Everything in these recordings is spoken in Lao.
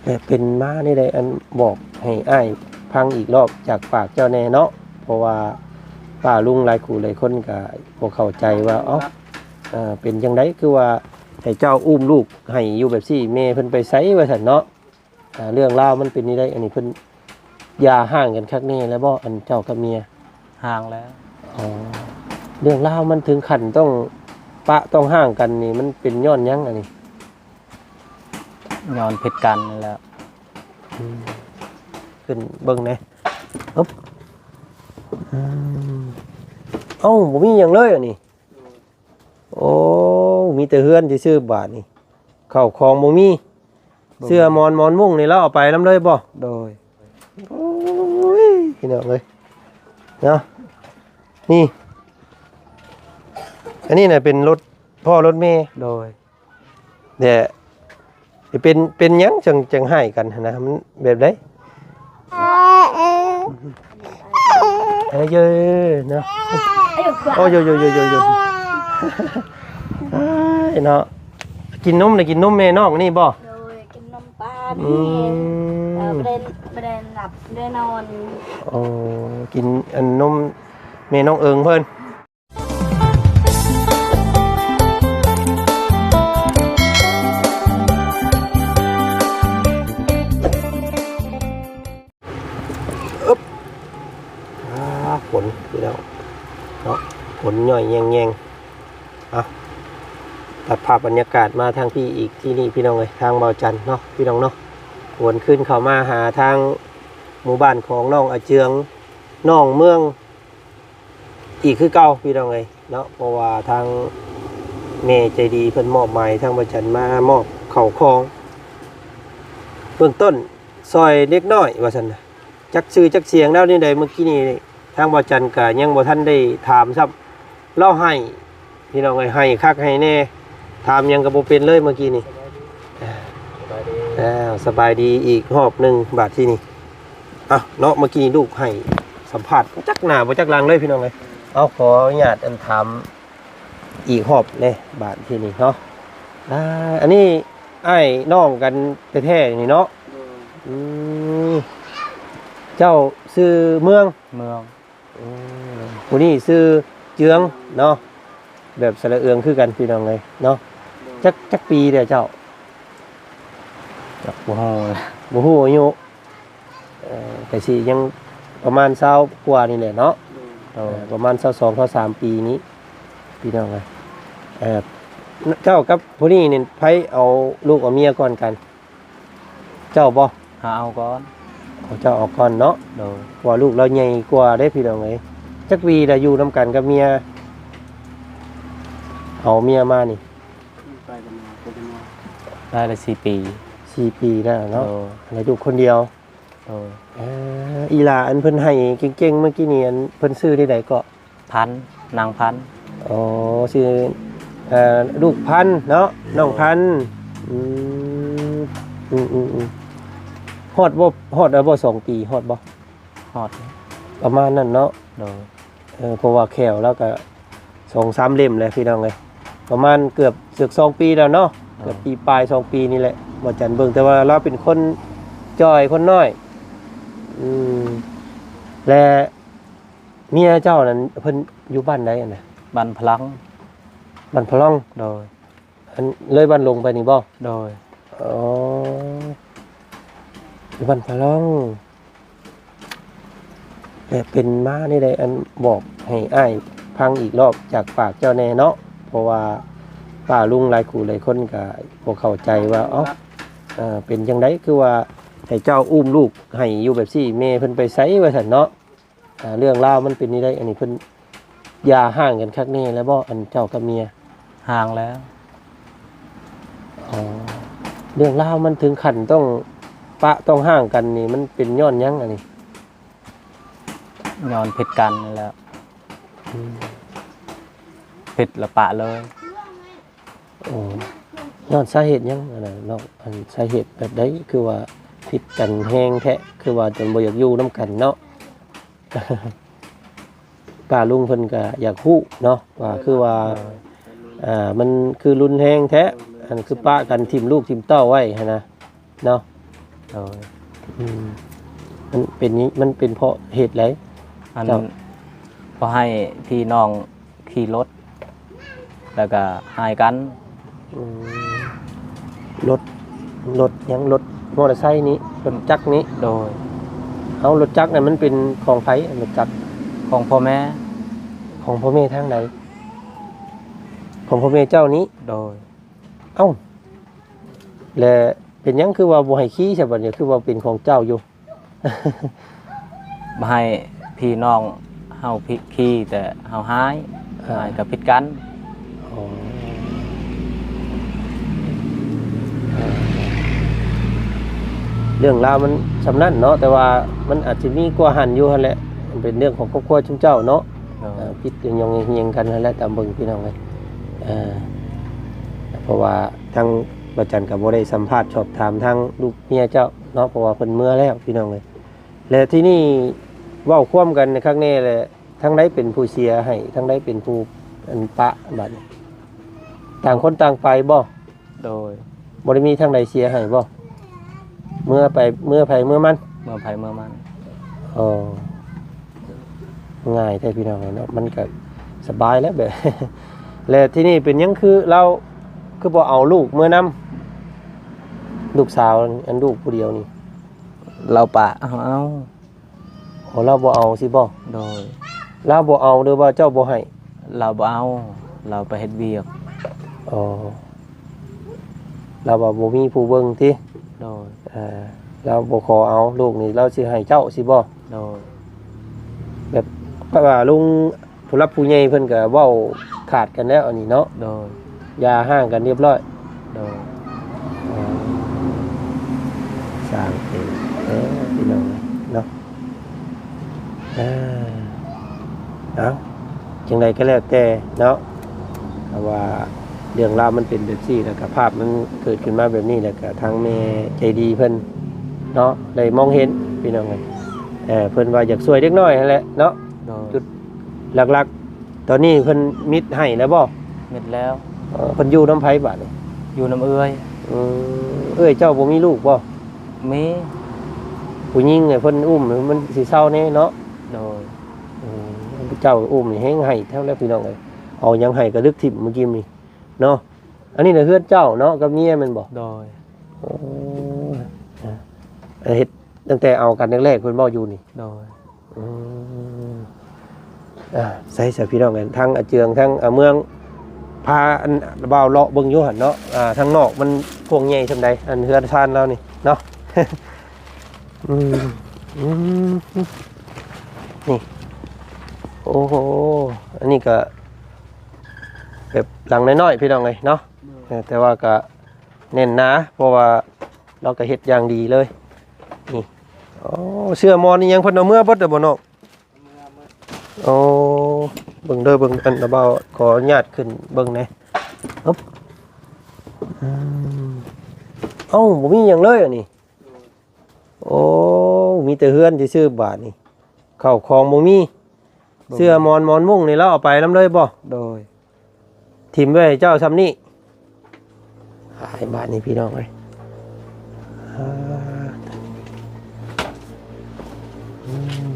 ແຕ່ເປັນມານີ້ໄດ້ ອັນ ບອກໃຫ້ອ້າຍຟັງອີກລອບຈາກປາກເຈົ້າແດ່ເນາະ ເພາະວ່າປ້າລຸງຫຼາຍຄູ່ຫຼາຍຄົນກໍບໍ່ເຂົ້າໃຈວ່າ ເອົ້າ ເອີ ເປັນຈັ່ງໃດ ຄືວ່າໃຫ້ເຈົ້າອຸ້ມລູກໃຫ້ຢູ່ແບບຊີ້ ແມ່ເພິ່ນໄປໃສວ່າຊັ້ນເນາະ. ອ່າ ເລື່ອງລາວມັນເປັນນີ້ໄດ໋ ອັນນີ້ເພິ່ນຢ່າຮ້າງກັນຄັກແນ່ແລ້ວບໍ່ ອັນເຈົ້າກັບເມຍ? ຮ້າງແລ້ວ. ອໍ ເລື່ອງລາວມັນເຖິງຂັ້ນຕ້ອງປະຕ້ອງຮ້າງກັນນີ້ ມັນເປັນຍ້ອນຫຍັງອັນນີ້? ຍ້ອນຜິດກັນນີ້ແຫຼະ. ອືມ ຂຶ້ນເບິ່ງແດ່. ອຶບ ອືມ ເອົ້າ ບໍ່ມີຫຍັງເລີຍອັນນີ້. ໂອ້ ມີແຕ່ເຮືອນຊື່ໆ ບາດນີ້ ເຂົ້າຂອງບໍ່ມີ. ບໍ່ມີ. ເສື່ອໝອນ ໝອນມຸ້ງນີ້ລາວເອົາໄປນຳເລີຍບໍ່? ໂດຍ. ໂອ້ຍ ພີ່ນ້ອງເອີຍ ເນາະ ນີ້ ອັນນີ້ນະເປັນລົດພໍ່ລົດແມ່. ໂດຍ. ແດ່ ເປັນ ເປັນຫຍັງຈັ່ງ ຈັ່ງຮ້າຍກັນຫັ້ນນະ ມັນແບບໃດ? ເອີ ເອີ ເນາະ ໂອ້ຍ ໂອ້ຍ ໂອ້ຍ ໂອ້ຍ ໂອ້ຍ ເນາະ ກິນນົມນະ ກິນນົມແມ່ນ້ອງນີ້ບໍ່? ໂດຍ ກິນນົມປ້າ ອືມ ນີ້ ເອີ ບໍ່ໄດ້ ບໍ່ໄດ້ຫຼັບ ບໍ່ໄດ້ນອນ. ໂອ້ ກິນອັນນົມແມ່ນ້ອງເອີງເພິ່ນ. ອຶບ ອ່າ ຝົນພີ່ນ້ອງເນາະ ຝົນຍ້ອຍແຍງໆ. ເອົາ ຕັດພາບບັນຍາກາດມາທາງພີ້ອີກ ທີ່ນີ້ພີ່ນ້ອງເອີຍ ທາງບ່າວຈັນເນາະ ພີ່ນ້ອງເນາະ ຫວນຄືນເຂົ້າມາຫາທາງໝູ່ບ້ານຂອງນ້ອງອາເຈືອງ ນ້ອງເມືອງ ອີກຄືເກົ່າພີ່ນ້ອງເອີຍເນາະ ເພາະວ່າທາງແມ່ໃຈດີເພິ່ນມອບໝາຍທາງບ່າວຈັນມາມອບເຂົ້າຂອງ ເບື້ອງຕົ້ນຊ່ອຍເດັກນ້ອຍວ່າຊັ້ນນະ ຈັກຊື່ຈັກສຽງລາວແນວໃດ. ເມື່ອກີ້ນີ້ທາງບ່າວຈັນກະຍັງບໍ່ທັນໄດ້ຖາມຊ້ຳ ລາວໄຫ້ພີ່ນ້ອງເອີຍ ໄຫ້ຄັກໄຫ້ແນ່ ຖາມຫຍັງກໍບໍ່ເປັນເລີຍເມື່ອກີ້ນີ້. ສະບາຍດີ ອ້າວ ສະບາຍດີອີກຮອບໜຶ່ງບາດທີນີ້. ເອົ້າ ເນາະ ເມື່ອກີ້ນີ້ລູກໃຫ້ສຳພາດບໍ່ຈັກໜ້າບໍ່ຈັກຫຼັງເລີຍພີ່ນ້ອງເອີຍ. ເອົາ ຂໍອະນຸຍາດ ອັນ ຖາມອີກຮອບແດ່ບາດທີນີ້ເນາະ. ອ່າ ອັນນີ້ອ້າຍນ້ອງກັນແທ້ໆ ນີ້ເນາະ. ໂດຍ. ອືມ ເຈົ້າຊື່ເມືອງ? ເມືອງ. ອືມ ຜູ້ນີ້ຊື່ເຈືອງເນາະ ແບບສະລະເອືອງຄືກັນພີ່ນ້ອງເອີຍເນາະ. ໂດຍ. ຈັກ ຈັກປີແລ້ວເຈົ້າ? ຈັກ ບໍ່ຮູ້ ບໍ່ຮູ້ອາຍຸ. ເອີ ກະຊິຍັງປະມານຊາວກວ່ານີ້ແຫຼະເນາະ. ໂດຍ. ເອີ ປະມານຊາວສອງ ຊາວສາມປີນີ້ພີ່ນ້ອງເອີຍ. ເອີ ເຈົ້າກັບຜູ້ນີ້ນີ້ ໃຜເອົາລູກເອົາເມຍກ່ອນກັນ? ເຈົ້າບໍ່? ຫາເອົາກ່ອນ. ໂອ້ ເຈົ້າເອົາກ່ອນເນາະ. ໂດຍ. ເພາະວ່າລູກລາວໃຫຍ່ກວ່າເດ້ພີ່ນ້ອງເອີຍ. ຈັກປີລະຢູ່ນຳກັນກັບເມຍ? ເອົາເມຍມານີ້ ໄດ້ລະສີ່ປີ. ສີ່ປີແລ້ວເນາະ. ໂດຍ. ໃຫ້ລູກຄົນດຽວ. ໂດຍ. ເອີ ອີ່ຫຼ້າອັນເພິ່ນໄຫ້ເກັ່ງໆ ເມື່ອກີ້ນີ້ ອັນເພິ່ນຊື່ແນວໃດເກາະ? ພັນ ນາງພັນ. ອໍ ຊື່ ເອີ ລູກພັນເນາະ ນ້ອງພັນ. ອືມ ອືມໆ ຮອດບໍ່ ຮອດແລ້ວບໍ່ ສອງປີ ຮອດບໍ່? ຮອດ ປະມານນັ້ນເນາະ. ໂດຍ. ເອີ ເພາະວ່າແຂ້ວລາວກະສອງສາມເຫຼັ້ມແຫຼະພີ່ນ້ອງເອີຍ ປະມານເກືອບ ເກືອບສອງປີແລ້ວເນາະ. ໂດຍ. ເກືອບປີປາຍ ສອງປີນີ້ແຫຼະ ບໍ່ຈັນເບິ່ງ ແຕ່ວ່າລາວເປັນຄົນຈ່ອຍ ຄົນນ້ອຍ. ອືມ ແລະ ເມຍເຈົ້ານັ້ນເພິ່ນຢູ່ບ້ານໃດຫັ້ນນະ? ບ້ານພະລັງ. ບ້ານພະລັງ. ໂດຍ. ອັນ ເລີຍບ້ານຫຼົງໄປນີ້ບໍ່? ໂດຍ. ອໍ ຢູ່ບ້ານພະລັງ. ແຕ່ເປັນມານີ້ໄດ້ ອັນ ບອກໃຫ້ອ້າຍຟັງອີກລອບຈາກປາກເຈົ້າແດ່ເນາະ ເພາະວ່າປ້າລຸງຫຼາຍຄູ່ຫຼາຍຄົນກໍບໍ່ເຂົ້າໃຈວ່າ ເອົ້າ ເອີ ເປັນຈັ່ງໃດ ຄືວ່າໃຫ້ເຈົ້າອຸ້ມລູກໃຫ້ຢູ່ແບບຊີ້ ແມ່ເພິ່ນໄປໃສວ່າຊັ້ນເນາະ. ອ່າ ເລື່ອງລາວມັນເປັນນີ້ໄດ໋ ອັນນີ້ເພິ່ນຢ່າຮ້າງກັນຄັກແນ່ແລ້ວບໍ່ ອັນເຈົ້າກັບເມຍ? ຮ້າງແລ້ວ. ອໍ ເລື່ອງລາວມັນເຖິງຂັ້ນຕ້ອງປະຕ້ອງຮ້າງກັນນີ້ ມັນເປັນຍ້ອນຫຍັງອັນນີ້? ຍ້ອນຜິດກັນນີ້ແຫຼະ. ອືມ ຜິດລະປະເລີຍ. ໂອ້ ຍ້ອນສາເຫດຫຍັງອັນນັ້ນເນາະ? ອັນສາເຫດແບບໃດ ຄືວ່າຜິດກັນແຮງແທ້ ຄືວ່າຈົນບໍ່ຢາກຢູ່ນຳກັນເນາະ? ປ້າລຸງເພິ່ນກໍຢາກຮູ້ເນາະ ວ່າຄືວ່າ ເອີ ອ່າ ມັນຄືຮຸນແຮງແທ້ ອັນຄືປະກັນຖິ້ມລູກຖິ້ມເຕົ້າໄວ້ຫັ້ນນະເນາະ. ໂດຍ ອືມ ມັນເປັນນີ້ ມັນເປັນເພາະເຫດໃດ? ອັນ ເຈົ້າ ບໍ່ໃຫ້ພີ່ນ້ອງຂີ່ລົດ ແລ້ວກໍຫາຍກັນ. ອືມ ລົດ ລົດຫຍັງ? ລົດມໍເຕີໄຊນີ້ ລົດຈັກນີ້? ໂດຍ. ເອົາ ລົດຈັກນັ້ນມັນເປັນຂອງໃຜ? ລົດຈັກຂອງພໍ່ແມ່. ຂອງພໍ່ແມ່ທາງໃດ? ຂອງພໍ່ແມ່ເຈົ້ານີ້? ໂດຍ. ເອົ້າ ແລະ ເປັນຫຍັງຄືວ່າບໍ່ໃຫ້ຂີ່ຊະ? ບັດນີ້ຄືວ່າເປັນຂອງເຈົ້າຢູ່ ບໍ່ໃຫ້ພີ່ນ້ອງເຮົາ ຂີ່ ແຕ່ເຮົາຫາຍ ເອີ ຫາຍກໍຜິດກັນ. ອໍ ເອີ ເລື່ອງລາວມັນສ່ຳນັ້ນເນາະ ແຕ່ວ່າມັນອາດຈະມີກວ່າຫັ້ນຢູ່ຫັ້ນແຫຼະ. ມັນເປັນເລື່ອງຂອງຄອບຄົວຊຸມເຈົ້າເນາະ. ໂດຍ. ເອີ ຜິດຫຍັງຫຍັງກັນຫັ້ນແຫຼະ ຕາມເບິ່ງພີ່ນ້ອງເອີຍ. ເອີ ເພາະວ່າທາງບ່າວຈັນກໍບໍ່ໄດ້ສຳພາດສອບຖາມທາງລູກເມຍເຈົ້າເນາະ ເພາະວ່າເພິ່ນເມືອແລ້ວພີ່ນ້ອງເອີຍ. ແລະ ທີ່ນີ້ເວົ້າຄວາມກັນຄັກແນ່ແຫຼະ ທາງໃດເປັນຜູ້ເສຍໃຫ້ ທາງໃດເປັນຜູ້ ອັນ ປະ ບາດນີ້ ຕ່າງຄົນຕ່າງໄປບໍ່? ໂດຍ. ບໍ່ໄດ້ມີທາງໃດເສຍໃຫ້ບໍ່? ເມືອໄປ ເມືອໃຜເມືອມັນ? ເມືອໃຜເມືອມັນ. ອໍ ງ່າຍແທ້ພີ່ນ້ອງເອີຍເນາະ ມັນກໍສະບາຍແລ້ວແບບ ແລະ ທີ່ນີ້ເປັນຫຍັງຄືລາວຄືບໍ່ເອົາລູກເມືອນຳ? ລູກສາວ ອັນ ລູກຜູ້ດຽວນີ້ ລາວປະເອົາ. ອໍ ລາວບໍ່ເອົາຊີ້ບໍ່? ໂດຍ. ລາວບໍ່ເອົາ ຫຼືວ່າເຈົ້າບໍ່ໃຫ້? ລາວບໍ່ເອົາ ລາວໄປເຮັດວຽກ. ອໍ ລາວວ່າບໍ່ມີຜູ້ເບິ່ງຕິ? ໂດຍ. ເອີ ລາວບໍ່ຂໍເອົາລູກນີ້ ລາວຊິໃຫ້ເຈົ້າຊີ້ບໍ່? ໂດຍ. ແບບ ເພາະວ່າລຸງ ຜູ້ຫຼັກຜູ້ໃຫຍ່ເພິ່ນກໍເວົ້າຂາດກັນແລ້ວອັນນີ້ເນາະ. ໂດຍ. ຢ່າຮ້າງກັນຮຽບຮ້ອຍ. ໂດຍ. ອໍ ສ້າງເປັນ ເອີ ພີ່ນ້ອງເນາະ. ເອີ ເອົ້າ ຈັ່ງໃດກໍແລ້ວແຕ່ເນາະ ເພາະວ່າເລື່ອງລາວມັນເປັນແບບຊີ້ ແລ້ວກໍພາບມັນເກີດຂຶ້ນມາແບບນີ້ ແລ້ວກໍທາງແມ່ໃຈດີເພິ່ນເນາະ ໄດ້ມອງເຫັນ ພີ່ນ້ອງເອີຍ. ເອີ ເພິ່ນວ່າຢາກຊ່ວຍເດັກນ້ອຍຫັ້ນແຫຼະເນາະ. ໂດຍ. ຈຸດຫຼັກໆ ຕອນນີ້ເພິ່ນມິດໃຫ້ແລ້ວບໍ່? ມິດແລ້ວ. ເອີ ເພິ່ນຢູ່ນຳໃຜບາດນີ້? ຢູ່ນຳເອື້ອຍ. ອືມ ເອື້ອຍເຈົ້າບໍ່ມີລູກບໍ່? ມີ. ຜູ້ຍິງນີ້ເພິ່ນອຸ້ມມັນຊິເຊົາແດ່ເນາະ. ໂດຍ. ອືມ ເຈົ້າອຸ້ມນີ້ແຮງໄຫ້ແທ້ແລ້ວ ພີ່ນ້ອງເອີຍ ເອົາຫຍັງໃຫ້ກະດຶກຖິ້ມມື້ກີ້ນີ້ເນາະ. ອັນນີ້ນະເຮືອນເຈົ້າເນາະ ກັບເມຍແມ່ນບໍ່? ໂດຍ. ໂອ້ ເຮັດຕັ້ງແຕ່ເອົາກັນແລກໆ ເພິ່ນເວົ້າຢູ່ນີ້. ໂດຍ. ອືມ ອ່າ ໃສຊະພີ່ນ້ອງເອີຍ ທາງອາເຈືອງ ທາງອາເມືອງ ພາອັນບ່າວເລາະເບິ່ງຢູ່ຫັ້ນເນາະ. ອ່າ ທາງນອກມັນກວ້າງໃຫຍ່ສ່ຳໃດ ອັນເຮືອນຊານລາວນີ້ເນາະ. ອືມ ອືມ ນີ້ ໂອ້ໂຫ ອັນນີ້ກໍແບບຫຼັງນ້ອຍໆ ພີ່ນ້ອງເອີຍເນາະ. ໂດຍ. ເອີ ແຕ່ວ່າກໍແໜ້ນໜາ ເພາະວ່າລາວກໍເຮັດຢ່າງດີເລີຍ. ນີ້ ໂອ້ ເສື້ອໝອນອີ່ຫຍັງເພິ່ນເອົາເມືອເບິດແລ້ວບໍ່ນ້ອງ? ໂອ້ ເບິ່ງເດີ ເບິ່ງ ອັນ ບ່າວຂໍອະນຸຍາດຂຶ້ນເບິ່ງແດ່. ອຶບ ອືມ ເອົ້າ ບໍ່ມີຫຍັງເລີຍອັນນີ້. ໂອ້ ມີແຕ່ເຮືອນຊື່ໆ ບາດນີ້ ເຂົ້າຂອງບໍ່ມີ. ບໍ່ມີ. ເສື້ອໝອນ ໝອນມຸ້ງນີ້ລາວເອົາໄປນຳເລີຍບໍ່? ໂດຍ. ຖິ້ມໄວ້ໃຫ້ເຈົ້າຊ່ຳນີ້. ຫາຍບາດນີ້ພີ່ນ້ອງເອີຍ. ອ່າ ອືມ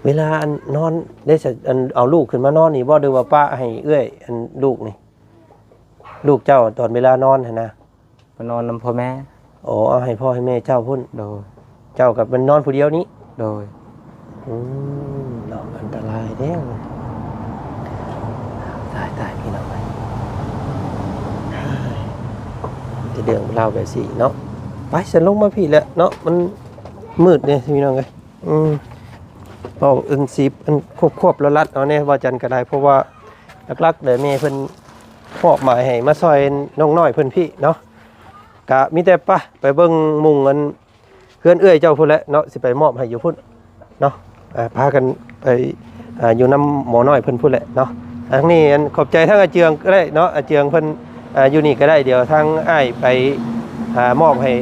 ເວລາອັນນອນໄດ້ສະ ອັນເອົາລູກຂຶ້ນມານອນນີ້ບໍ່ ຫຼືວ່າປະໃຫ້ເອື້ອຍ ອັນລູກນີ້ ລູກເຈົ້າຕອນເວລານອນຫັ້ນນະ? ໄປນອນນຳພໍ່ແມ່. ໂອ້ ເອົາໃຫ້ພໍ່ໃຫ້ແມ່ເຈົ້າພຸ້ນ. ໂດຍ. ເຈົ້າກໍໄປນອນຜູ້ດຽວນີ້? ໂດຍ. ອືມ ເນາະ ອັນຕະລາຍເດ້. ຕາຍ ຕາຍ ພີ່ນ້ອງເອີຍ ມີແຕ່ເລື່ອງລາວແບບຊີ້ເນາະ. ໄປ ຊັ້ນລົງມາພີ້ແຫຼະເນາະ ມັນມືດເດ້ພີ່ນ້ອງເອີຍ. ອືມ ເວົ້າອັນສີບ ອັນຄວບໆ ລັດໆ ເອົາແດ່ ວ່າຈັນກໍໄດ້ ເພາະວ່າຫຼັກໆ ແລ້ວແມ່ເພິ່ນມອບໝາຍໃຫ້ມາຊ່ອຍນ້ອງນ້ອຍເພິ່ນພີ້ເນາະ. ກະມີແຕ່ປະ ໄປເບິ່ງມຸງອັນເຮືອນເອື້ອຍເຈົ້າພຸ້ນແຫຼະເນາະ ຊິໄປມອບໃຫ້ຢູ່ພຸ້ນເນາະ. ອ່າ ພາກັນໄປ ອ່າ ຢູ່ນຳໝໍນ້ອຍເພິ່ນພຸ້ນແຫຼະເນາະ. ທາງນີ້ ອັນ ຂອບໃຈທາງອາເຈືອງກໍໄດ້ເນາະ ອາເຈືອງເພິ່ນ ອ່າ ຢູ່ນີ້ກໍໄດ້ ດຽວທາງອ້າຍໄປ ອ່າ ມອບໃຫ້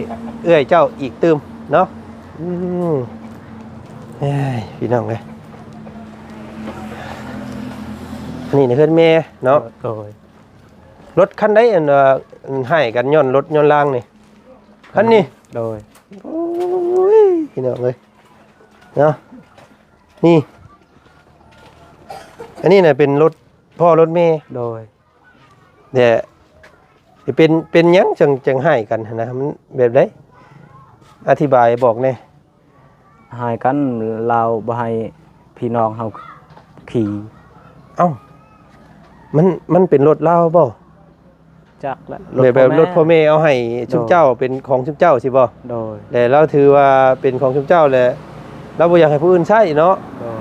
ເອື້ອຍເຈົ້າອີກຕື່ມເນາະ. ອືມ ເອີຍ ພີ່ນ້ອງເອີຍ ອັນນີ້ນະເຮືອນແມ່ເນາະ. ໂດຍ. ລົດຄັນໃດ ອັນ ອັນ ຮ້າຍກັນຍ້ອນລົດຍ້ອນລາງນີ້? ຄັນນີ້ ໂດຍ ໂອ້ຍ ພີ່ນ້ອງເອີຍ ເນາະ ນີ້ ອັນນີ້ນະເປັນລົດພໍ່ລົດແມ່ ໂດຍ ແຕ່ເປັນ ເປັນຫຍັງຈັ່ງ ຈັ່ງຮ້າຍກັນຫັ້ນນະ ມັນແບບໃດ? ອະທິບາຍບອກແດ່. ຮ້າຍກັນ ລາວບໍ່ໃຫ້ພີ່ນ້ອງເຮົາຂີ່. ເອົ້າ ມັນ ມັນເປັນລົດລາວບໍ່? ຈັກແຫຼະ ແບບ ແບບລົດພໍ່ແມ່ເອົາໃຫ້ຊຸມເຈົ້າ ໂດຍ ເປັນຂອງຊຸມເຈົ້າຊີ້ບໍ່? ໂດຍ ແລະລາວຖືວ່າເປັນຂອງຊຸມເຈົ້າ ແລະລາວບໍ່ຢາກໃຫ້ຜູ້ອື່ນໃຊ້ເນາະ. ໂດຍ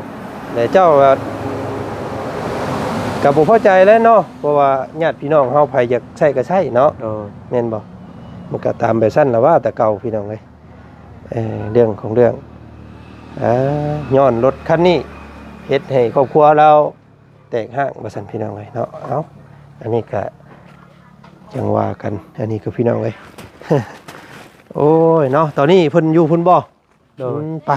ແລະເຈົ້າກໍ ກໍບໍ່ພໍໃຈແຫຼະເນາະ ເພາະວ່າຍາດພີ່ນ້ອງເຮົາໃຜຢາກໃຊ້ກໍໃຊ້ເນາະ. ໂດຍ ແມ່ນບໍ່? ມັນກໍຕາມແບບຊັ້ນລະວ່າ ແຕ່ເກົ່າ ພີ່ນ້ອງເອີຍ. ເອີ ເລື່ອງຂອງເລື່ອງ ອາ ຍ້ອນລົດຄັນນີ້ເຮັດໃຫ້ຄອບຄົວລາວແຕກຮ້າງວ່າຊັ້ນ ພີ່ນ້ອງເອີຍເນາະ. ເອົ້າ ອັນນີ້ກະຈັ່ງວ່າກັນ ອັນນີ້ຄື ພີ່ນ້ອງເອີຍ ໂອ້ຍເນາະ. ຕອນນີ້ເພິ່ນຢູ່ພຸ້ນບໍ່? ໂດຍ ອືມ ໄປ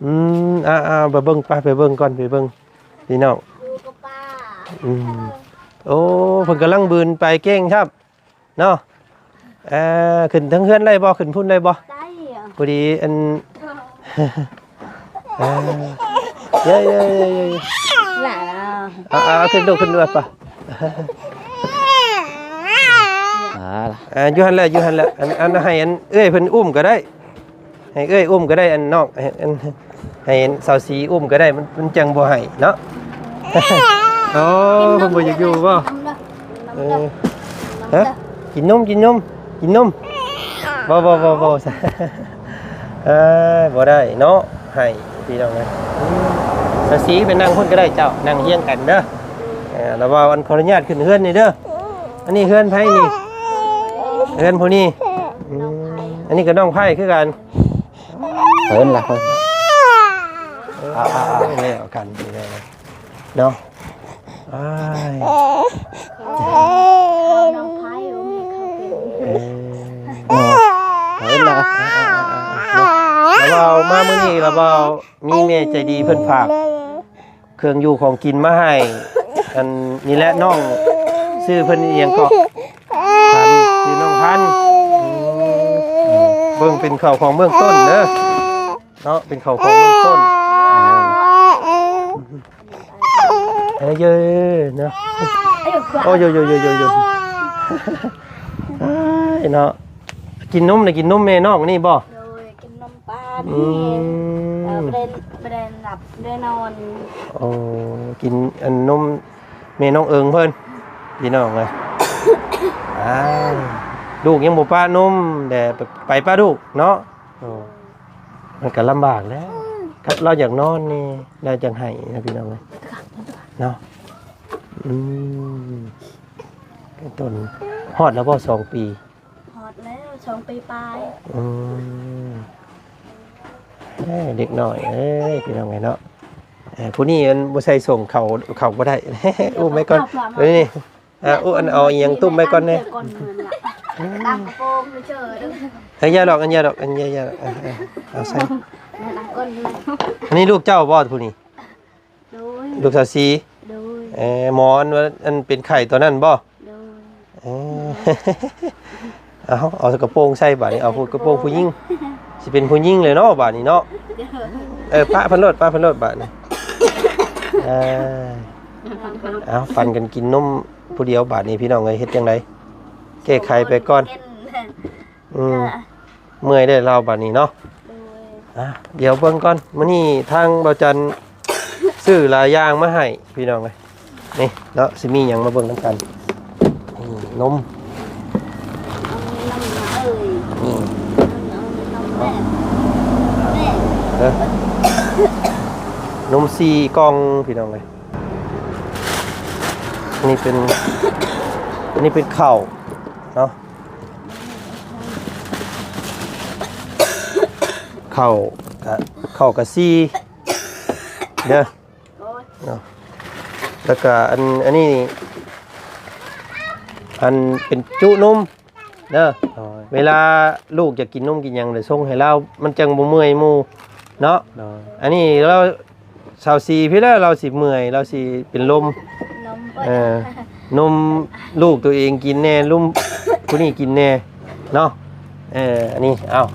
ອືມ ອ່າໆ ໄປເບິ່ງ ໄປ ໄປເບິ່ງກ່ອນ ໄປເບິ່ງ ພີ່ນ້ອງ. ອືມ ໂອ້ ເພິ່ນກຳລັງບືນໄປເກັ່ງຄັບ ເນາະ. ເອີ ຂຶ້ນເທິງເຮືອນໄດ້ບໍ່? ຂຶ້ນພຸ້ນໄດ້ບໍ່? ໄດ້ ພໍດີອັນ ເອີ ເຢ້ໆໆໆ ຫຼ້າລະ ອ່າໆ ຂຶ້ນລູກ ຂຶ້ນລູກ ໄປ ອ່າ ອ່າ ຢູ່ຫັ້ນແຫຼະ ຢູ່ຫັ້ນແຫຼະ. ອັນ ອັນ ໃຫ້ອັນເອື້ອຍເພິ່ນອຸ້ມກໍໄດ້ ໃຫ້ເອື້ອຍອຸ້ມກໍໄດ້ ອັນນ້ອງ ໃຫ້ ອັນ ໃຫ້ສາວສີອຸ້ມກໍໄດ້ ມັນ ມັນຈັ່ງບໍ່ໄຫ້ເນາະ. ໂອ້ ເພິ່ນບໍ່ຢາກຢູ່ບໍ່? ເອີ ຮະ ກິນນົມ ກິນນົມ ກິນນົມ ບໍ່ ບໍ່ ບໍ່ ບໍ່ ເອີ ບໍ່ໄດ້ເນາະ ໃຫ້ພີ່ນ້ອງເອີຍ. ສາວສີໄປນັ່ງພຸ້ນກໍໄດ້ ເຈົ້ານັ່ງຮຽງກັນເດີ. ເອີ ລະເວົ້າ ອັນ ຂໍອະນຸຍາດຂຶ້ນເຮືອນນີ້ເດີ. ອັນນີ້ເຮືອນໃຜນີ້? ເຮືອນຜູ້ນີ້. ອືມ ອັນນີ້ກໍນ້ອງໃພ້ຄືກັນ. ເພິ່ນລະ ເພິ່ນ ເອີ ເອົາ ເອົາ ເອົາ ແລ້ວກັນເນາະ. ອ້າຍ ນ້ອງໃພ້ ແມ່ເຂົາເປັນ ເອີ ເນາະ ເພິ່ນລະ. ອ່າໆໆໆ ລະເວົ້າມາມື້ນີ້ ລະເວົ້າມີແມ່ໃຈດີເພິ່ນຝາກ ເຄື່ອງຢູ່ຂອງກິນມາໃຫ້ ອັນນີ້ແຫຼະ ນ້ອງ ຊື່ເພິ່ນອີ່ຫຍັງເກາະ? ພັນ ຊື່ນ້ອງພັນ. ອືມ ເບິ່ງເປັນເຂົ້າຂອງເບື້ອງຕົ້ນເດີເນາະ ເປັນເຂົ້າຂອງເບື້ອງຕົ້ນ. ເອີ ເອີ ເນາະ ໂອ້ ໂຢໆໆໆ ເນາະ. ກິນນົມນະ ກິນນົມແມ່ນ້ອງນີ້ບໍ່? ໂດຍ ກິນນົມປ້າ ອືມ ນີ້ ເອີ ບໍ່ໄດ້ ບໍ່ໄດ້ຫຼັບໄດ້ນອນ. ໂອ້ ກິນອັນນົມແມ່ນ້ອງເອີງເພິ່ນ ພີ່ນ້ອງເອີຍ. ອ້າຍ ລູກຍັງບໍ່ປະນົມແດ່ ໄປ ໄປປະລູກເນາະ. ໂອ້ ມັນກໍລຳບາກແຫຼະ ຄັນລາວຢາກນອນນີ້ ລາວຈັ່ງໄຫ້ນະ ພີ່ນ້ອງເອີຍ ເນາະ. ອືມ ເປັນຕົ້ນ ຮອດແລ້ວບໍ່ ສອງປີ? ຮອດແລ້ວ ສອງປີປາຍ. ອືມ ເອີ ເດັກນ້ອຍເອີຍ ພີ່ນ້ອງເອີຍເນາະ. ເອີ ຜູ້ນີ້ມັນບໍ່ໃສ່ສົ້ງເຂົ້າ ເຂົ້າບໍ່ໄດ້ ອຸ້ມໄວ້ກ່ອນ. ເອີ ນີ້ ອ່າ ອຸ້ມ ອັນ ເອົາອີ່ຫຍັງຕຸ້ມໄວ້ກ່ອນແດ່ ຕາມກະໂປງເຊີຍ. ເອີ ຢ່າດອກ ອັນ ຢ່າດອກ ອັນ ຢ່າ ຢ່າ ເອົາໃສ່. ອັນນີ້ລູກເຈົ້າບໍ່ຜູ້ນີ້? ໂດຍ ລູກສາວສີ. ໂດຍ ເອີ ໝໍອັນວ່າ ອັນເປັນໄຂ້ຕອນນັ້ນບໍ່? ໂດຍ ເອີ ເອົາ ເອົາກະໂປງໃສ່ບາດນີ້ ເອົາກະໂປງຜູ້ຍິງ ຊິເປັນຜູ້ຍິງເລີຍເນາະບາດນີ້ເນາະ. ເອີ ປະເພິ່ນໂລດ ປະເພິ່ນໂລດບາດນີ້. ເອີ ເອົາ ປັ່ນກັນກິນນົມຜູ້ດຽວບາດນີ້ ພີ່ນ້ອງເອີຍ ເຮັດຈັ່ງໃດ ແກ້ໄຂໄປກ່ອນ. ອືມ ເມື່ອຍເດ້ລາວບາດນີ້ເນາະ. ໂດຍ ອ່ະ ດຽວເບິ່ງກ່ອນ ມື້ນີ້ທາງບ່າວຈັນຊື້ຫຼາຍຢ່າງມາໃຫ້ພີ່ນ້ອງເອີຍ. ນີ້ເນາະ ຊິມີຫຍັງມາເບິ່ງນຳກັນ. ນີ້ ນົມ ເອົານົມເອີຍ ນີ້ ເອົານົມແມ່ ແມ່ ເອີ ນົມສີ່ກ່ອງພີ່ນ້ອງເອີຍ. ນີ້ເປັນ ອັນນີ້ເປັນເຂົ້າເນາະ. ເຂົ້າກະ ເຂົ້າກະສີ່ເດີເນາະ. ແລ້ວກະອັນ ອັນນີ້ ອັນເປັນຈຸນົມເດີ. ໂດຍ ເວລາລູກຢາກກິນນົມກິນຫຍັງ ແລ້ວສົ່ງໃຫ້ລາວ ມັນຈັ່ງບໍ່ເມື່ອຍໝູ່ເນາະ. ໂດຍ ອັນນີ້ລາວ ຊາວສີ່ ພີ້ແລ້ວລາວຊິເມື່ອຍ ລາວຊິເປັນລົມ. ລົມ ເອີ ນົມລູກໂຕເອງກິນແດ່ ນົມຜູ້ນີ້ກິນແດ່ເນາະ. ເອີ ອັນນີ້ ເອົ້າ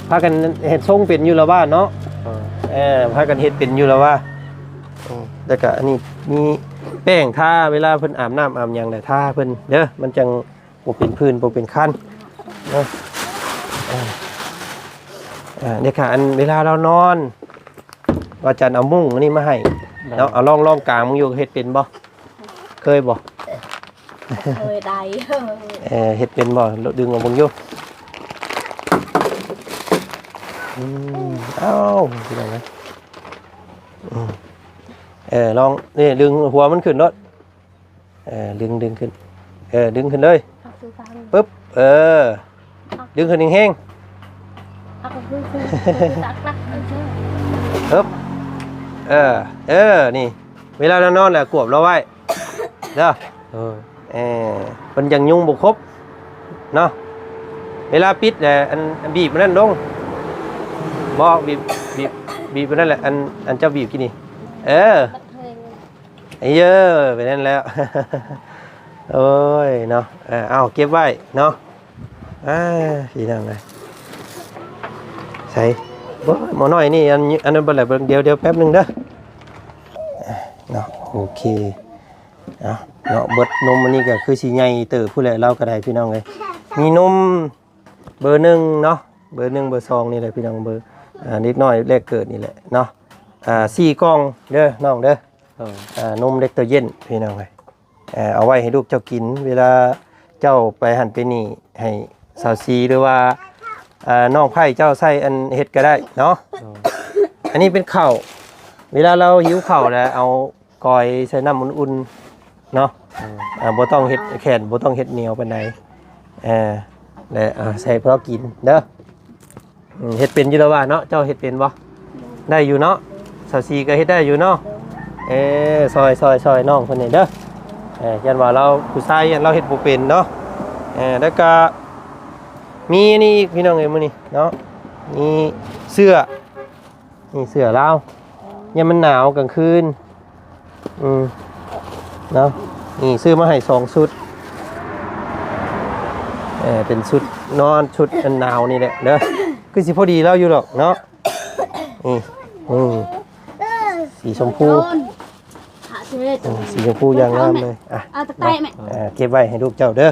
ພາກັນເຮັດຊົງເປັນຢູ່ລະວ່າເນາະ. ເອີ ເອີ ພາກັນເຮັດເປັນຢູ່ລະວ່າ. ອືມ ແລ້ວກະອັນນີ້ມີແປ້ງທາ ເວລາເພິ່ນອາບນ້ຳອາບຫຍັງແຫຼະ ທາເພິ່ນເດີ ມັນຈັ່ງບໍ່ເປັນຜື່ນບໍ່ເປັນຄັນເນາະ. ເອີ ເອີ ເດີກະ ອັນເວລາລາວນອນ ວ່າຈັນເອົາມຸ້ງອັນນີ້ມາໃຫ້ເນາະ. ເອົາລອງ ລອງກາງເບິ່ງຢູ່ ເຮັດເປັນບໍ່? ເຄີຍບໍ່? ເຄີຍໄດ້. ເອີ ເຮັດເປັນບໍ່? ດຶງອອກເບິ່ງຢູ່. ອືມ ອ້າວ ພີ່ນ້ອງເອີຍ. ອືມ ເອີ ລອງ ນີ້ ດຶງຫົວມັນຂຶ້ນໂລດ. ເອີ ດຶງ ດຶງຂຶ້ນ. ເອີ ດຶງຂຶ້ນເລີຍ. ປຶບ ເອີ ດຶງຂຶ້ນແຮງໆ. ປຶບ ເອີ ເອີ ນີ້ ເວລາລາວນອນແລ້ວກວບລາວໄວ້ເດີ. ເອີ ເອີ ເພິ່ນຈັ່ງຍຸງບໍ່ຄົບເນາະ. ເວລາປິດແຫຼະ ອັນ ອັນບີບມັນນັ້ນລົງ. ບໍ່ ບີບ ບີບ ບີບມັນນັ້ນແຫຼະ ອັນ ອັນເຈົ້າບີບກີ້ນີ້. ເອີ ເອີ ເອີ ໄປນັ້ນແລ້ວ. ໂອ້ຍເນາະ. ເອີ ເອົາເກັບໄວ້ເນາະ. ອ່າ ພີ່ນ້ອງເອີຍ ໃສ່ ບໍ່ ໝໍ້ນ້ອຍນີ້ ອັນ ອັນນັ້ນບໍ່ແຫຼະ. ເບິ່ງ ດຽວ ດຽວແປັບໜຶ່ງເດີເນາະ. ໂອເຄ ເອົາເນາະ ເບິດນົມອັນນີ້ກໍຄືຊິໃຫຍ່ເຕີບພຸ້ນແຫຼະ ລາວກໍໄດ້ ພີ່ນ້ອງເອີຍ. ມີນົມເບີໜຶ່ງເນາະ ເບີໜຶ່ງ ເບີສອງນີ້ແຫຼະ ພີ່ນ້ອງ ເບີ ອ່າ ເດັກນ້ອຍແລກເກີດນີ້ແຫຼະເນາະ. ອ່າ ສີ່ກ່ອງເດີນ້ອງເດີ. ເອີ ອ່າ ນົມເລັກໂຕເຢັນ ພີ່ນ້ອງເອີຍ. ເອີ ເອົາໄວ້ໃຫ້ລູກເຈົ້າກິນ ເວລາເຈົ້າໄປຫັ້ນໄປນີ້ ໃຫ້ສາວສີ ຫຼືວ່າ ເອີ ນ້ອງໄພ້ເຈົ້າໃຊ້ອັນເຮັດກໍໄດ້ເນາະ. ເອີ ອັນນີ້ເປັນເຂົ້າ ເວລາລາວຫິວເຂົ້າແລ້ວ ເອົາກອຍໃສ່ນ້ຳອຸ່ນໆເນາະ. ເອີ ອ່າ ບໍ່ຕ້ອງເຮັດແຂນ ບໍ່ຕ້ອງເຮັດໜຽວປານໃດ. ເອີ ແລະ ເອົາໃສ່ພໍກິນເດີ. ອືມ ເຮັດເປັນຢູ່ແລ້ວວ່າເນາະ. ເຈົ້າເຮັດເປັນບໍ່? ໄດ້ຢູ່ເນາະ. ສາວສີກໍເຮັດໄດ້ຢູ່ເນາະ. ເອີ ຊ່ອຍ ຊ່ອຍ ຊ່ອຍນ້ອງເພິ່ນນີ້ເດີ. ເອີ ຢ້ານວ່າລາວ ຜູ້ຊາຍ ຢ້ານລາວເຮັດບໍ່ເປັນເນາະ. ເອີ ແລ້ວກໍມີອັນນີ້ອີກ ພີ່ນ້ອງເອີຍ ມື້ນີ້ເນາະ ມີເສື້ອ ນີ້ເສື້ອລາວ ຢ້ານມັນໜາວກາງຄືນ. ອືມ ເນາະ ນີ້ຊື້ມາໃຫ້ສອງຊຸດ. ເອີ ເປັນຊຸດນອນ ຊຸດອັນໜາວນີ້ແຫຼະເດີ. ຄືຊິພໍດີລາວຢູ່ດອກເນາະ. ນີ້ ອືມ ສີຊົມພູ ອືມ ສີຊົມພູຢ່າງງາມເລີຍ. ອ່ະ ເອົາຕະໄກແມ່ ເກັບໄວ້ໃຫ້ລູກເຈົ້າເດີ. ເ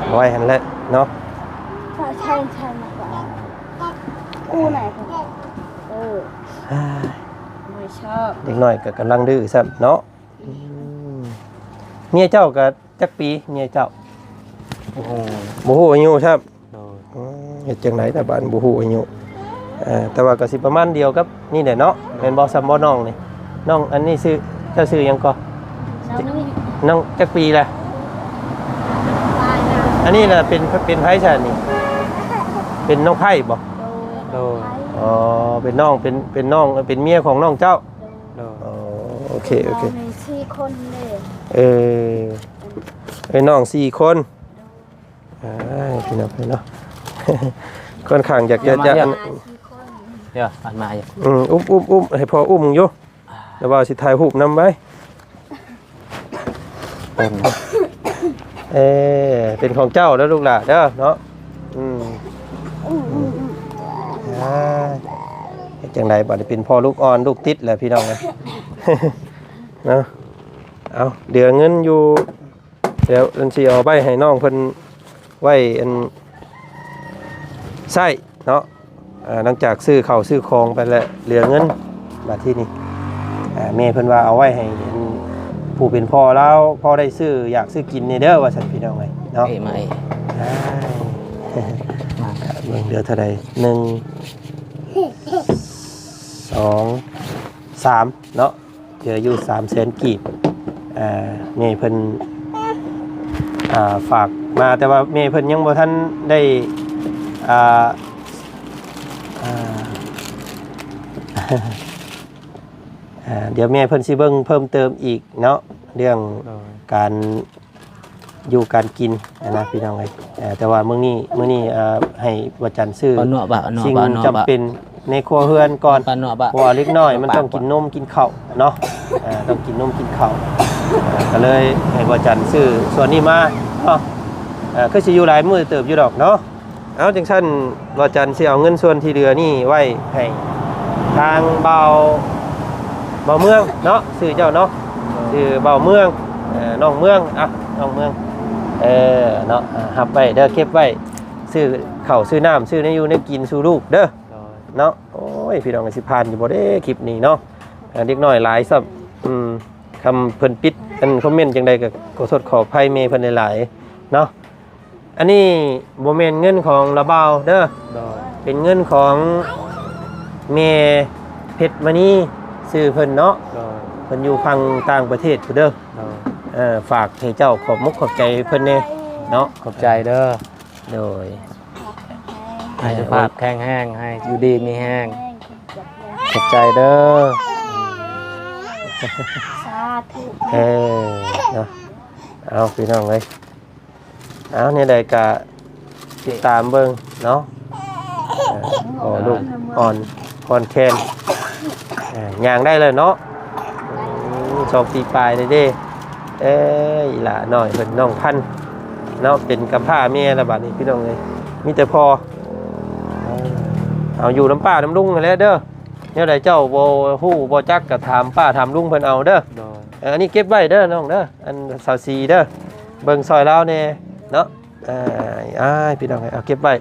ອົາໄວ້ຫັ້ນແຫຼະເນາະ. ເດັກນ້ອຍກໍກຳລັງດື້ຊ້ຳເນາະ. ອືມ ເມຍເຈົ້າກໍຈັກປີ ເມຍເຈົ້າ? ໂອ້ໂຫ ບໍ່ຮູ້ອາຍຸຊ້ຳ. ໂດຍ ອືມ ເຮັດຈັ່ງໃດລະບາດບໍ່ຮູ້ອາຍຸ. ເອີ ແຕ່ວ່າກໍຊິປະມານດຽວກັບນີ້ແຫຼະເນາະ. ແມ່ນບໍ່ ຊ້ຳບໍ່ນ້ອງນີ້? ນ້ອງອັນນີ້ຊື່ ເຈົ້າຊື່ຫຍັງກໍ? ນ້ອງ ນ້ອງຈັກປີລະ? ອັນນີ້ລະເປັນ ເປັນໃຜຊັ້ນນີ້? ເປັນນ້ອງໄພ້ບໍ່? ໂດຍ ໂດຍ ອໍ ເປັນນ້ອງ ເປັນ ເປັນນ້ອງ ເປັນເມຍຂອງນ້ອງເຈົ້າ. ໂດຍ ອໍ ໂອເຄ ໂອເຄ ມີສີ່ຄົນເດ້. ເອີ ເອີ ນ້ອງສີ່ຄົນ. ອ່າ ພີ່ນ້ອງເອີຍເນາະ ຂ້ອນຂ້າງຢາກຈະ ດຽວມາ ດຽວ ອັນ ມາສີ່ຄົນ ດຽວ ອັນມາຢູ່. ອືມ ອຸ້ມ ອຸ້ມ ອຸ້ມ ໃຫ້ພໍ່ອຸ້ມຢູ່ ແລ້ວວ່າຊິຖ່າຍຮູບນຳໄວ້. ເອີ ເປັນຂອງເຈົ້າເດີລູກຫຼ້າເດີເນາະ. ອືມ ອ່າ ເຮັດຈັ່ງໃດບາດນີ້ ເປັນພໍ່ລູກອ່ອນ ລູກຕິດແຫຼະ ພີ່ນ້ອງເອີຍເນາະ. ເອົາ ເຫຼືອເງິນຢູ່ ດຽວອັນຊິເອົາໄວ້ໃຫ້ນ້ອງເພິ່ນໄວ້ອັນໃຊ້ເນາະ. ອ່າ ຫຼັງຈາກຊື້ເຂົ້າຊື້ຂອງໄປແລ້ວເຫຼືອເງິນ ບາດທີນີ້ ອ່າ ແມ່ເພິ່ນວ່າເອົາໄວ້ໃຫ້ອັນຜູ້ເປັນພໍ່ລາວ ພໍໄດ້ຊື້ຢາກຊື້ກິນແດ່ເດີ ວ່າຊັ້ນ ພີ່ນ້ອງເອີຍເນາະ. ເອີ ມາເອີ ອ່າ ມາ ເບິ່ງເຫຼືອເທົ່າໃດ ໜຶ່ງ ສອງ ສາມເນາະ. ເຫຼືອຢູ່ສາມແສນກີບ ເອີ ແມ່ເພິ່ນ ອ່າ ຝາກມາ ແຕ່ວ່າແມ່ເພິ່ນຍັງບໍ່ທັນໄດ້ ອ່າ ອ່າ ອ່າ ດຽວແມ່ເພິ່ນຊິເບິ່ງເພີ່ມເຕີມອີກເນາະ ເລື່ອງ ໂດຍ ການ ຢູ່ການກິນຫັ້ນນະ ພີ່ນ້ອງເອີຍ. ເອີ ແຕ່ວ່າມື້ນີ້ ມື້ນີ້ ເອີ ໃຫ້ວ່າຈັນຊື້ ເອົາເນາະ ເອົາເນາະ ສິ່ງ ເອົາເນາະ ຈຳເປັນ ໃນຄົວເຮືອນກ່ອນ ປານເນາະ ປະ ເພາະວ່າເດັກນ້ອຍມັນຕ້ອງກິນນົມກິນເຂົ້າເນາະ ເອີ ຕ້ອງກິນນົມກິນເຂົ້າ ເອີ ກໍເລີຍໃຫ້ບ່າວຈັນຊື້ສ່ວນນີ້ມາເນາະ ເອີ ຄືຊິຢູ່ຫຼາຍມື້ເຕີບຢູ່ດອກເນາະ. ເອົາ ຈັ່ງຊັ້ນ ບ່າວຈັນຊິເອົາເງິນສ່ວນທີ່ເຫຼືອນີ້ໄວ້ໃຫ້ທາງບ່າວ ບ່າວເມືອງເນາະ ຊື່ເຈົ້າເນາະ ຊື່ບ່າວເມືອງ ເອີ ນ້ອງເມືອງ ອ່ະ ນ້ອງເມືອງ ເອີ ເນາະ ອ່າ ຮັບໄວ້ເດີ ເກັບໄວ້ ຊື້ເຂົ້າຊື້ນ້ຳ ຊື້ແນວຢູ່ແນວກິນສູ່ລູກເດີ ໂດຍ ເນາະ. ໂອ້ຍ ພີ່ນ້ອງ ຊິຜ່ານຢູ່ບໍ່ເດ້ຄລິບນີ້ເນາະ ອ່າ ເດັກນ້ອຍຫຼາຍຊ້ຳ ອືມ ຄຳເພິ່ນປິດ ອັນ ຄອມເມັນຈັ່ງໃດກໍຂໍໂທດຂໍອະໄພແມ່ເພິ່ນຫຼາຍໆເນາະ. ອັນນີ້ບໍ່ແມ່ນເງິນຂອງລາວບ່າວເດີ ໂດຍ ເປັນເງິນຂອງແມ່ເພັດມະນີ ຊື່ເພິ່ນເນາະ ໂດຍ ເພິ່ນຢູ່ຝັ່ງຕ່າງປະເທດພຸ້ນເດີ ໂດຍ ເອີ ຝາກໃຫ້ເຈົ້າຂອບມຸກຂອບໃຈເພິ່ນແດ່ເນາະ ຂອບໃຈເດີ ໂດຍ ໃຫ້ສຸຂະພາບແຂງແຮງ ໃຫ້ຢູ່ດີມີແຮງ ຂອບໃຈເດີ ສາທຸ ເອີ ເນາະ ເອົາ ພີ່ນ້ອງເອີຍ ເອົາ ແນວໃດກະຕິດຕາມເບິ່ງເນາະ ເອີ ໂອ້ ລູກອ່ອນຄອນແຄນ ເອີ ຍ່າງໄດ້ແລ້ວເນາະ ອືມ ສອງປີປາຍແລ້ວເດ້ ເອີ ອີ່ຫຼ້ານ້ອຍເພິ່ນ ນ້ອງພັນເນາະ ເປັນກຳພ້າແມ່ແລ້ວບາດນີ້ ພີ່ນ້ອງເອີຍ ມີແຕ່ພໍ່ ເອີ ເອົາ ຢູ່ນຳປ້ານຳລຸງຫັ້ນແຫຼະເດີ ແນວໃດເຈົ້າບໍ່ຮູ້ບໍ່ຈັກກໍຖາມປ້າຖາມລຸງເພິ່ນເອົາເດີ ໂດຍ ເອີ ອັນນີ້ເກັບໄວ້ເດີນ້ອງເດີ ອັນສາວສີເດີ ເບິ່ງຊ່ອຍລາວແດ່ເນາະ ເອີ ອ້າຍ ພີ່ນ້ອງເອີຍ ເອົາເກັບໄວ້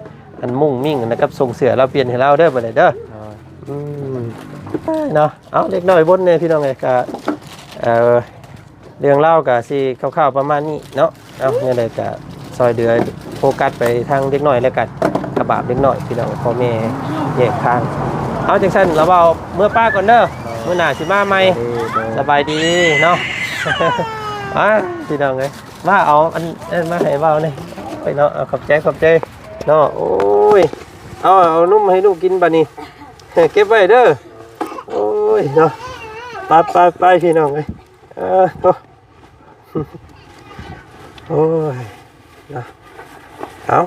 ອັນມຸ້ງມິ້ງນະ ກັບຊົງເສື້ອລາວປ່ຽນໃຫ້ລາວເດີ ບັດນີ້ເດີ ໂດຍ ອືມ ເນາະ ເອົາ ເລັກນ້ອຍບົນແດ່ ພີ່ນ້ອງເອີຍ ກະ ເອີ ເລື່ອງລາວກະຊິຄ່າວໆປະມານນີ້ເນາະ ເອົາ ແນວໃດກະຊ່ອຍເຫຼືອໂຟກັສໄປທາງເດັກນ້ອຍແລ້ວກັນ ກະບາບເດັກນ້ອຍ ພີ່ນ້ອງ ພໍ່ແມ່ແຍກທາງ ເອົາ ຈັ່ງຊັ້ນລາວເວົ້າເມືອປະກ່ອນເດີ ໂດຍ ມື້ໜ້າຊິມາໃໝ່ ໂດຍ ໂດຍ ສະບາຍດີເນາະ ອ່າ ພີ່ນ້ອງເອີຍ ມາເອົາອັນນັ້ນມາໃຫ້ເວົ້າແດ່ ໂອ້ຍເນາະ ເອົາ ຂອບໃຈ ຂອບໃຈເນາະ ໂອ້ຍ ເອົາ ເອົານົມໃຫ້ລູກກິນບາດນີ້ ເກັບໄວ້ເດີ ໂອ້ຍເນາະ ໄປໆໆ ພີ່ນ້ອງເອີຍ ເອີ ໂອ້ ໂອ້ຍ ເນາະ ເອົາ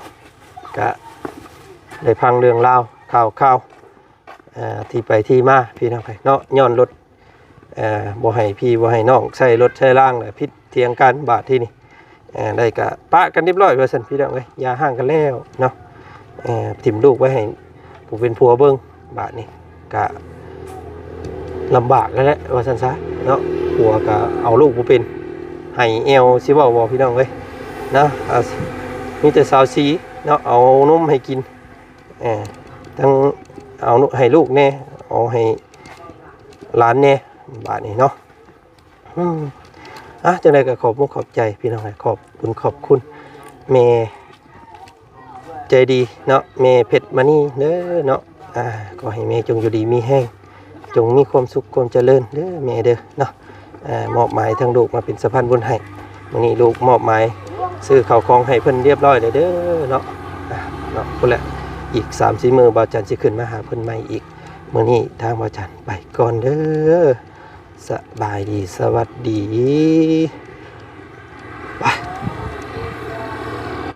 ກະໄດ້ຟັງເລື່ອງລາວຂ່າວໆ ເອີ ທີ່ໄປທີ່ມາ ພີ່ນ້ອງເອີຍເນາະ ຍ້ອນລົດ ເອີ ບໍ່ໃຫ້ພີ່ບໍ່ໃຫ້ນ້ອງໃຊ້ລົດໃຊ້ລາງ ແລ້ວຜິດຖຽງກັນບາດທີນີ້ ເອີ ໄດ້ກະປະກັນຮຽບຮ້ອຍວ່າຊັ້ນ ພີ່ນ້ອງເອີຍ ຢ່າຮ້າງກັນແລ້ວເນາະ ເອີ ຖິ້ມລູກໄວ້ໃຫ້ຜູ້ເປັນຜົວເບິ່ງ ບາດນີ້ກະລຳບາກແລ້ວແຫຼະວ່າຊັ້ນຊະເນາະ ຜົວກະເອົາລູກບໍ່ເປັນ ໄຫ້ແອວຊິເວົ້າບໍ່ ພີ່ນ້ອງເອີຍເນາະ ເອົາ ມີແຕ່ສາວສີເນາະ ເອົານົມໃຫ້ກິນ ເອີ ທັງເອົາໃຫ້ລູກແດ່ ເອົາໃຫ້ຫຼານແດ່ ບາດນີ້ເນາະ ອືມ ອ່ະ ຈັ່ງໃດກໍຂອບມຸກຂອບໃຈ ພີ່ນ້ອງ ຂອບບຸນຂອບຄຸນແມ່ໃຈດີເນາະ ແມ່ເພັດມະນີເດີເນາະ ອ່າ ຂໍໃຫ້ແມ່ຈົ່ງຢູ່ດີມີແຮງ ຈົ່ງມີຄວາມສຸກຄວາມຈະເລີນເດີແມ່ເດີເນາະ ອ່າ ມອບໝາຍທາງລູກມາເປັນສະພານບຸນໃຫ້ ມື້ນີ້ລູກມອບໝາຍຊື້ເຂົ້າຂອງໃຫ້ເພິ່ນຮຽບຮ້ອຍແລ້ວເດີເນາະ ອ່າ ເນາະ ພຸ້ນແຫຼະ ອີກສາມສີ່ມື້ບ່າວຈັນຊິຂຶ້ນມາຫາເພິ່ນໃໝ່ອີກ ມື້ນີ້ທາງບ່າວຈັນໄປກ່ອນເດີ ສະບາຍດີ ສະຫວັດດີ.